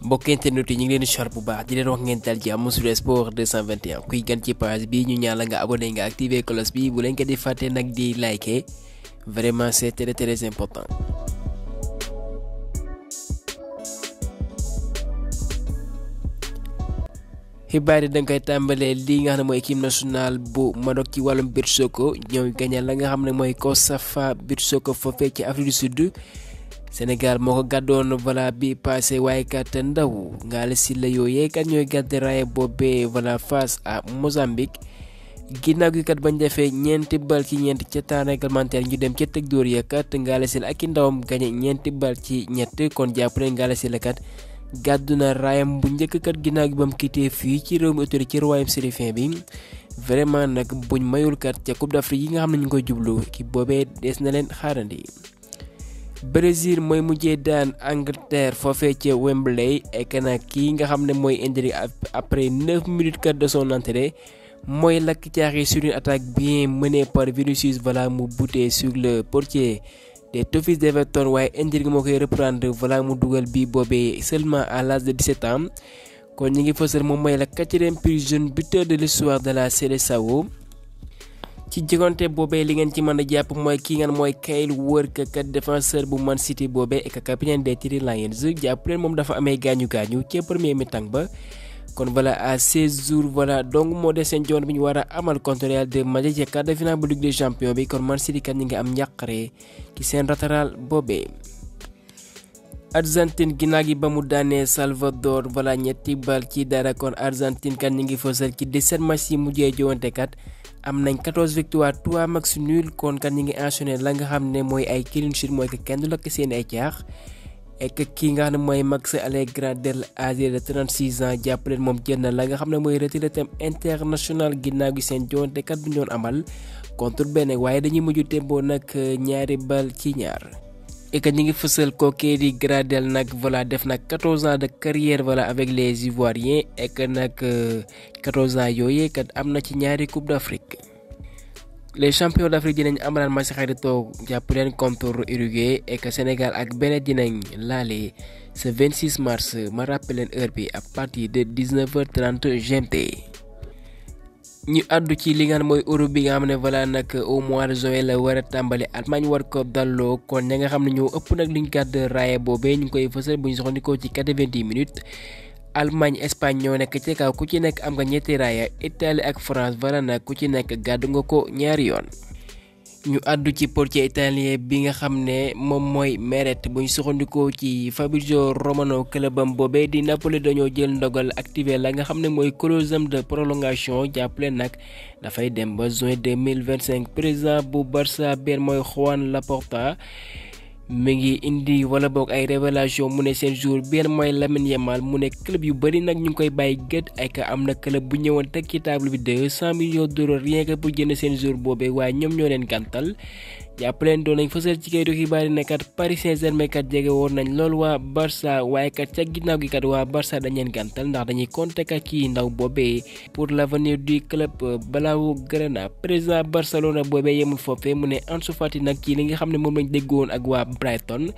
mbokk internet yi ñu ngi leen di char bu baax di leen wax ngeen dal jàmm sur sport 221 kuy gan ci page bi ñu ñaan la nga abonné nga activer cloche bi bu leen ko di fàtte nag di liker vraiment c'est très important. xibaar yi da nga koy tàmbalee lii nga xam ne mooy équipe nationale bu Maroc ci wàllum beach soccer ñooy gagné la nga xam ne mooy COSAFA beach soccer foofee ci Afrique du Sud. Sénégal moo ko gàddoon voilà bi passé waaye kat ndaw Ngalla Sylla yooyee kat ñooy gàdde raaya boobee voilà face à Mozambique ginnaaw gi kat bañ defee ñeenti bal ci ñeent ca temps réglementaire ñu dem ca teg dóor ya kat Ngalla Sylla ak i ndawam gañe ñeenti bal ci ñett kon jàpp ne Ngalla Sylla kat gàddu na raayam bu njëkk kat ginnaaw gi ba mu quitté fii ci réew mi autorité ci royaume sérifien bi vraiment nag buñ mayul kat ca Coupe d'Afrique yi nga xam ne ñu ngi koy jublu ki boobee des na leen xaarandi. Brésil mooy mujjee daan Angleterre foofee ca Wembley ek nag kii nga xam ne mooy indi après 9 minutes kat de son entrée mooy lakk caaxi sur une attaque bien menée par Vinicius voilà mu buté sur le portier des Toffees d'Everton waaye indi moo koy reprendre voilà mu dugal bi boobee seulement à l'âge de 17 ans kon ñi ngi fësal moom mooy la 4e plus jeune buteur de l'histoire de la Seleção. ci jogante boobee li ngeen ci mën a jàpp mooy kii ngeen mooy Kyle Walker kat défenseur bu Man City boobee et capitaine des Three Lions jàpp leen moom dafa amee gaañu ca premier mi-temps ba kon voilà à 16 jours voilà donc moo des seen joon bi ñu war a amal contre Real de Madrid ci quart de finale bu Ligue des Champions bi kon Man City kat ñi ngi am njàqare ci seen latéral boobee. Argentine ginnaaw gi ba mu daanee Salvador voilà ñetti bal ci dara kon Argentine kat ñi ngi fësal ci 17 matchs yi mujjee jowante kat am nañ 14 victoires 3 matchs nuls kon kat ñi ngi enchaîné la nga xam ne mooy ay clean sheet mooy que kenn du lakk seen ay caax et que kii nga xam ne mooy Max Allegri âgé de 36 ans jàppaleen moom jël na la nga xam ne mooy retraité international ginnaaw gi seen joonte kat bu ñu doon amal contre benn waaye dañuy mujj tembo nag ñaari bal ci ñaar. et que ñi ngi fësal kookee di Gradel nag voilà def nag 14 ans de carrière voilà avec les Ivoiriens et que nag 14 ans yooyee kat am na ci ñaari Coupe d'Afrique. les champions d'Afrique dinañ amalaan match xaritoo jàpp leen contre Uruguay et que Sénégal ak Bénin dinañ laale ce 26 mars ma rappel leen heure bi à partir de 19h30 GMT. ñu àddu ci li nga xam mooy Europe bi nga xam ne voilà nag au mois de juin la war a tàmbali Allemagne war ko dalloo kon ña nga xam ne ñoo ëpp nag liñ gàdd raaya boobee ñu ngi koy fësal bu ñu soxandikoo ci 90 minutes Allemagne Espagne ñoo nekk ci kaw ku ci nekk am nga ñetti raaya Italie ak France voilà nag ku ci nekk gàddu nga ko ñaari yoon. ñu àddu ci portier italien bi nga xam ne moom mooy Meret bu ñu soxandikoo ci Fabrizio Romano clubam boobee di Napoli dañoo jël ndogal activé la nga xam ne mooy clause de prolongation jàppale nag dafay dem ba juin 2025 président bu Barça benn mooy Joan Laporta mi ngi indi wala boog ay révélation mu ne seen jour benn mooy Lamine Yamal mu ne club yu bëri nag ñu ngi koy bàyyi gët ay ka am na club bu ñëwoon teg ci table bi 200 millions d'euros rien que pour jënd seen jour boobee waaye ñoom ñoo leen gàntal jàpp leen doon nañ fësal ci kayitu xibaar yi ne kat Paris Saint-Germain kat jege woon nañ loolu waa Barça waaye kat ca ginnaaw gi kat waa Barça dañ leen gàntal ndax dañuy compter kat kii ndaw boobee pour l'avenir du club Blaugrana président Barcelona boobee yemul foofee mu ne Ansu Fati nag kii li nga xam ne moom lañ déggoon ak waa Brighton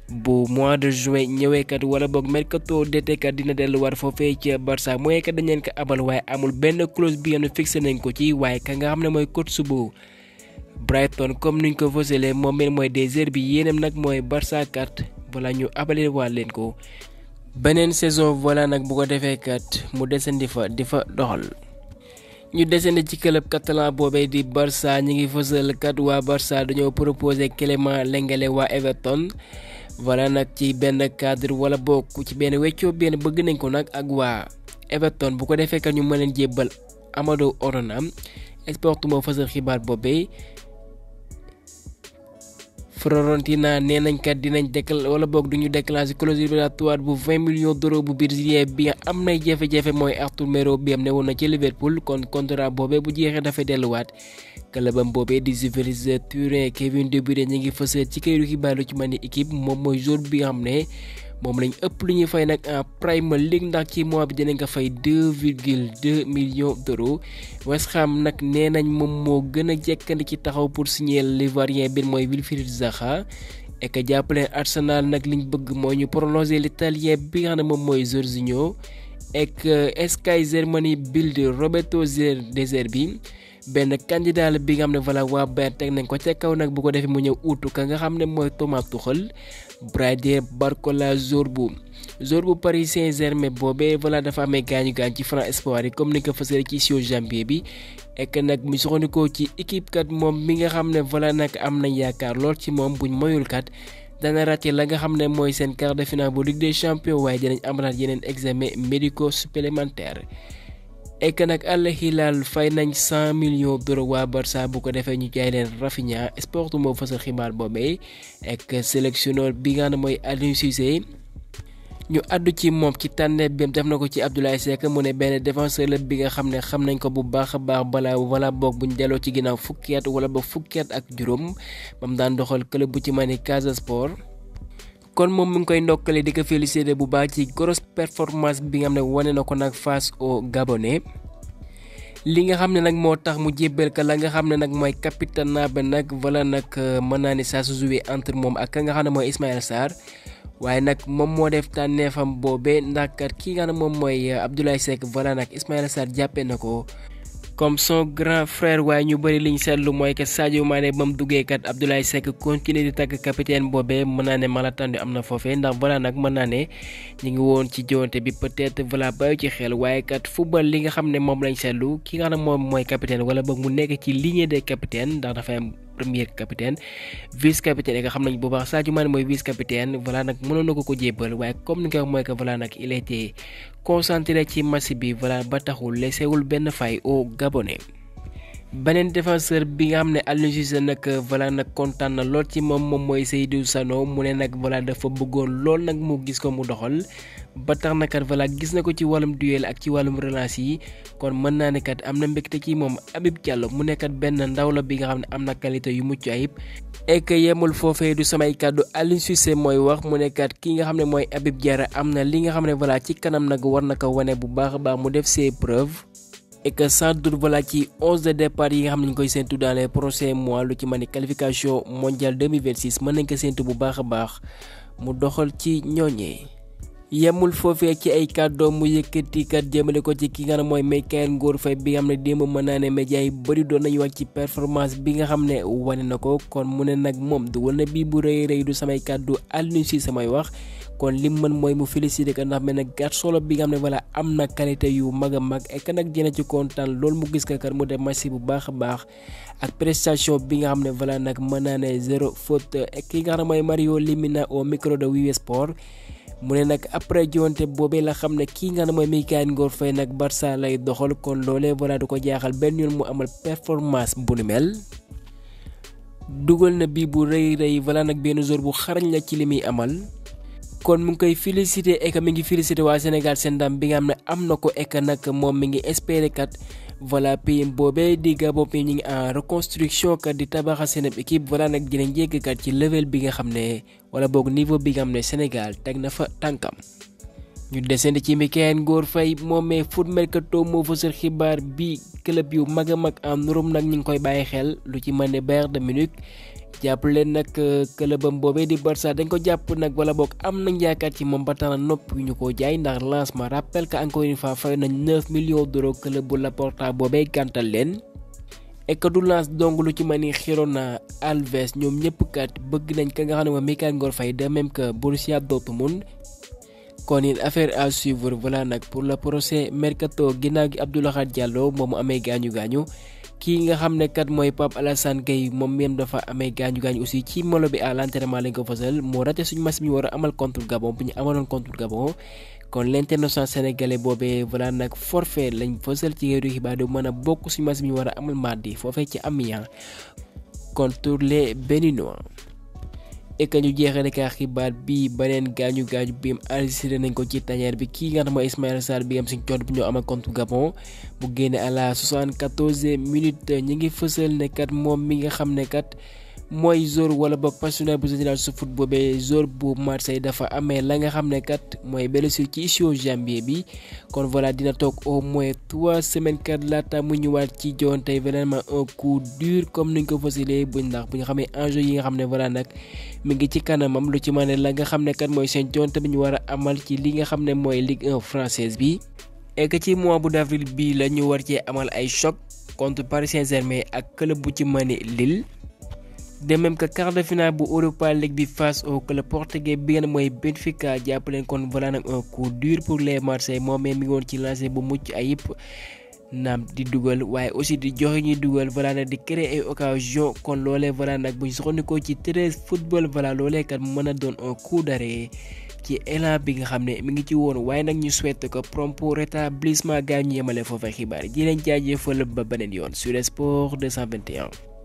bu mois de juin ñëwee kat wala boog mercato d'été kat dina delluwaat foofee ca Barça mooy kat dañ leen ko abal waaye amul benn clause bi nga fixé nañ ko ci waaye ka nga xam ne mooy coach bu Brighton comme niñ ko fësalee moom mel mooy des heures bi yéenam nag mooy Barça kat voilà ñu abale waa leen ko beneen saison voilà nag bu ko defee kat mu desandi fa di fa doxal. ñu desandi ci club catalan boobee di Barça ñi ngi fësal kat waa Barça dañoo proposé Clément Lenglet waa Everton voilà nag ci benn cadre wala bokk ci benn weccoo benn bëgg nañ ko nag ak waa Everton bu ko defee kat ñu mën leen jébbal Amadou Onana Sport moo fësal xibaar boobee. Fiorentina nee nañ kat dinañ wala boog duñu déclencher clause libératoire bu 20 millions d'euros bu brésilien bi am nay jafe-jafe mooy Arthur Melo bi am ne woon na ci Liverpool kon contrat boobee bu jeexee dafay delluwaat clubam boobee di Juventus Turin Kevin De Bruyne ñi ngi fësal ci kayitu xibaar lu ci mel ni équipe moom mooy joueur bi nga xam ne moom lañ ëpp lu ñuy fay nag en Premier League ndax ci mois bi dinañ ko fay 2,2 millions d'euros West Ham nag nee nañ moom moo gën a jekkandi ci taxaw pour signer l'Ivoirien bi mooy Wilfried Zaha et que jàppaleen Arsenal nag liñ bëgg mooy ñu prolonger l'italien bi nga xam ne moom mooy Jorginho et que Sky Germany Bild Roberto De Zerbi benn candidat la bi nga xam ne voilà waa Bayern teg nañ ko ca kaw nag bu ko defee mu ñëw uutu ka nga xam ne mooy Thomas Tuchel. Brady Barcola jour bu Paris Saint-Germain boobee voilà dafa amee gaañu ci franc espoir yi comme ni ko fësale ci show janvier bi et que nag mu soxandikoo ci équipe kat moom mi nga xam ne voilà nag am nañ yaakaar lool ci moom buñ moyul kat dana raté la nga xam ne mooy seen quart de finale bu Ligue des Champions waaye dinañ amalaat yeneen examen médicaux supplémentaires. et que nag Al Hilal fay nañ 100 millions d'euros waa Barça bu ko defee ñu jaay leen Rafinha Sport moo fësal xibaar boobee et que sélectionneur bi nga xam ne mooy Aliou Cissé ñu àddu ci moom ci tànneef bi def na ko ci Abdoulaye Seck mu ne benn défenseur la bi nga xam ne xam nañ ko bu baax a baax balaa boog buñ delloo ci ginnaaw fukki at wala ba fukki at ak juróom ba mu daan doxal club bu ci mel ni Casa Sport. kon moom mu ngi koy ndokkale di ko féliciter bu baax ci grosse performance bi nga xam ne wane na ko nag face au Gabonais li nga xam ne nag moo tax mu jébbal ka la nga xam ne nag mooy capitana ba nag voilà nag mën naa ne saa su joué entre moom ak ka nga xam ne mooy Ismaïla Sarr waaye nag moom moo def tànneefam boobee ndax kat ki nga xam ne moom mooy Abdoulaye Seck voilà nag Ismaïla Sarr jàppee na ko comme son grand frère waaye ñu bëri liñ seetlu mooy que Sadio Mané ba mu duggee kat Abdoulaye Seck continuer di tàgg capitaine boobee mën naa ne malentendu am na foofee ndax voilà nag mën naa ne ñu ngi woon ci joonte bi peut-être voilà bàyyi ci xel waaye kat football li nga xam ne moom lañ seetlu ki nga xam ne moom mooy capitaine wala boog mu nekk ci lignée des capitaines ndax dafay am premier capitaine vice capitaine nga xam nañ bu baax Sadio Mané mooy vice capitaine voilà nag mënoon na ko jébbal waaye comme ni nga wax mooy que voilà nag il était concentré ci match bi voilà ba taxul lesewul benn fay au Gabonais. beneen défenseur bi nga xam ne Aliou Cissé nag voilà nag kontaan na lool ci moom mooy Seydou Sano mu ne nag voilà dafa bëggoon lool nag mu gis ko mu doxal ba tax na kat voilà gis na ko ci wàllum duel ak ci wàllum relance yi kon mën naa ne kat am na mbégte ci moom Habib Diallo mu nekkat benn ndaw la bi nga xam ne am na qualité yu mucc ayib. et que yemul foofee du samay kàddu Aliou Cissé mooy wax mu nekkat ki nga xam ne mooy Habib Diarra am na li nga xam ne voilà ci kanam nag war na ko wane bu baax a baax mu def ses preuves. et que sans doute voilà ci 11 de départ yi nga xam ne ñu koy séntu dans les prochains mois lu ci mën ni qualification mondiale 2026 mën nañ ko séntu bu baax a baax mu doxal ci ñooñee. yemul foofee ci ay kàddoom mu yëkkati kat jëmale ko ci ki nga xam ne mooy Mikayil Ngor Faye bi nga xam ne démb mën naa ne média yi bëri doon nañu wax ci performance bi nga xam ne wane na ko kon mu ne nag moom dugal na bii bu rëy du samay kàddu Aliou Cissé samay wax. kon lim mën mooy mu félicité ko ndax mel nag gàtt solo bi nga xam ne voilà am na qualité yu mag a mag et que nag dina ci kontaan loolu mu gis ko kat mu def match bu baax a baax ak prestation bi nga xam ne voilà nag mën naa ne zéro faute et ki nga xam ne mooy Mario Lemina au micro de Wiwe Sport mu ne nag après jonte boobee la xam ne kii nga xam ne mooy Mikayil Ngor Faye nag Barça lay doxal kon loolee voilà du ko jaaxal benn yoon mu amal performance bu nu mel. dugal na bii bu rëy voilà nag benn jour bu xarañ la ci li muy amal. kon mu ngi koy félicité et que mi ngi félicité waa Sénégal seen ndam bi nga xam ne am na ko et que nag moom mi ngi espérer kat voilà pays boobee di Gabon bi ñu ngi en reconstruction kat di tabaxa seen équipe voilà nag dinañ yegg kat ci level bi nga xam ne wala boog niveau bi nga xam ne Sénégal teg na fa tànkam. ñu desandi ci Mikayil Ngor Faye moom mais foot mercato moo fësal xibaar bi club yu mag a mag en Europe nag ñu ngi koy bàyyi xel lu ci mel ne Bayern de Munich. jàpp leen nag clubam boobee di Barça dañ ko jàpp nag wala boog am nañ yaakaar ci moom ba tax na noppi ñu ko jaay ndax lancement rappel que encore une fois fay nañ 9 millions d'euros club bu Laporta boobee gàntal leen. et que du lance dong lu ci mel ni Girona Alves ñoom ñëpp kat bëgg nañ ka nga xam ne mooy Mikayil Ngor Faye de même que Borussia Dortmund. kon une affaire à suivre voilà nag pour le prochain mercato ginnaaw gi Abdou Lahad Diallo moom mu amee gaañu. kii nga xam ne kat mooy Pape Alassane Gueye moom même dafa amee gaañu aussi ci molo bi à l'entraînement lañ ko fësal moo raté suñu match bi war a amal contre Gabon bu ñu amaloon contre Gabon kon l'international sénégalais boobee voilà nag forfait lañ fësal ci yéeru xibaar du mën a bokk suñu match bi war a amal mardi foofee ci Amiens contre les Béninois. et que ñu jeexale ka xibaar bi beneen gaañu bi am enregistré nañ ko ci tanière bi kii nga xam ne mooy Ismaïla Sarr bi am suñ coon bu ñoo amal contre Gabon bu génne à la 74e minute ñi ngi fësal ne kat moom mi nga xam ne kat mooy joueur wala ba passionné bu général su foot boobee joueur bu Marseille dafa amee la nga xam ne kat mooy blessure ci ischio jambier bi kon voilà dina toog au moins 3 semaines kat laata mu ñëwaat ci joonte vraiment un coup dur comme niñ ko fasilee buñ ndax bu ñu xamee enjeu yi nga xam ne voilà nag mi ngi ci kanamam lu ci mën la nga xam ne kat mooy seen joonte bi ñu war a amal ci li nga xam ne mooy Ligue 1 française bi et que ci mois bu d'avril bii la ñu war cee amal ay choc contre Paris Saint-Germain ak club bu ci mën Lille. de même que quart de finale bu Europa League bi face au club portugais bi ngeen mooy Benfica jàppaleen kon voilà nag un coup dur pour les Marseille moom mi ngi woon ci lancé bu mucc ayib naam di dugal waaye aussi di joxe ñuy dugal voilà nag di créer ay occasion kon loolee voilà nag bu ñu soxandikoo ci 13 football voilà loolee kat mën a doon un coup d'arrêt ci élan bi nga xam ne mi ngi ci woon waaye nag ñu souhaite ko prompt rétablissement gaa ñu yemale foofa xibaar yi di leen jaajëfal ba beneen yoon sur Sport 221.